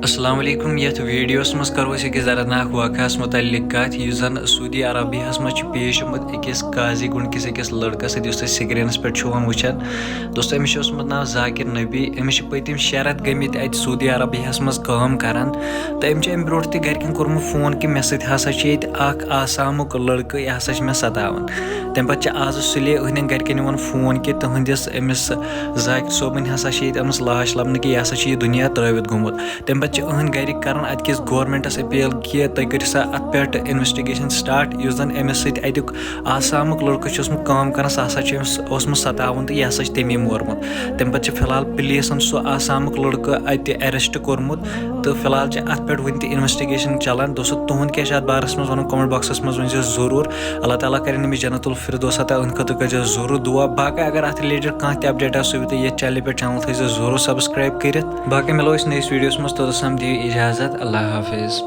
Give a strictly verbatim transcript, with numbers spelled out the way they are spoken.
السلام علیکم۔ یتھ ویڈیوس منٛز کرو أسۍ أکِس دردناک واقعس متعلق کتھ، یُس زن سعودی عربیہس منٛز چھُ پیش آمُت أکِس قاضی گُنٛڈ کِس أکِس لڑکس سۭتۍ، یُس تُہۍ سکرینس پٮ۪ٹھ چھِو وۄنۍ وٕچھان۔ دوستو، أمِس چھُ اوسمُت ناو ذاکر نبی۔ أمِس چھِ پٔتِم شےٚ رٮ۪تھ گٔمٕتۍ اتہِ سعودی عربیہس منٛز کٲم کران، تہٕ أمۍ چھُ امہِ برونٛٹھ تہِ گرِکٮ۪ن کوٚرمُت فون کہِ مےٚ سۭتۍ ہسا چھُ ییٚتہِ اکھ آسامُک لڑکہٕ، یہِ ہسا چھُ مےٚ ستاوان۔ تمہِ پتہٕ چھِ آزٕ سُلے أہنٛدٮ۪ن گرِکٮ۪ن یِوان فون کہِ تُہنٛدِس أمِس ذاکر صٲبٕنۍ ہسا چھِ ییٚتہِ آمٕژ لاش لبنہٕ کہِ یہِ ہسا چھُ یہِ دُنیا ترٲوِتھ گوٚمُت۔ تمہِ پتہٕ چھِ أہنٛدۍ گرِکۍ کران اتہِ کِس گورمنٹس اپیل کہِ تُہۍ کٔرِو سا اتھ پٮ۪ٹھ انویسٹیگیشن سٹارٹ، یُس زن أمِس سۭتۍ اتیُک آسامُک لڑکہٕ چھُ اوسمُت کٲم کران، سُہ ہسا چھُ أمِس اوسمُت ستاوُن تہٕ یہِ ہسا چھُ تٔمی مورمُت۔ تمہِ پتہٕ چھِ فی الحال پولیسن سُہ آسامُک لڑکہٕ اتہِ اریسٹ کوٚرمُت، تہٕ فی الحال چھِ اتھ پٮ۪ٹھ وُنہِ تہِ انویسٹیگیشن چلان۔ دوستو، تُہُنٛد کیٛاہ چھُ اتھ بارس منٛز ونُن؟ کمنٹ باکسس منٛز ؤنۍ زیو ضروٗر۔ اللہ تعالیٰ کرِ أمِس جنت الفردوس عطا، أہنٛدِ خٲطرٕ کٔرۍ زیو ضروٗر دعا۔ باقٕے اگر اتھ رِلیٹڈ کانٛہہ تہِ اپڈیٹ آسہِ، سُہ تہِ یتھ چینلہِ پٮ۪ٹھ، چینل تھٲے زیو ضروٗر سبسکرایب کٔرِتھ۔ باقٕے مِلو أسۍ نٔیِس ویڈیوس منٛز، توٚتس تام دِیِو اجازت، اللہ حافظ۔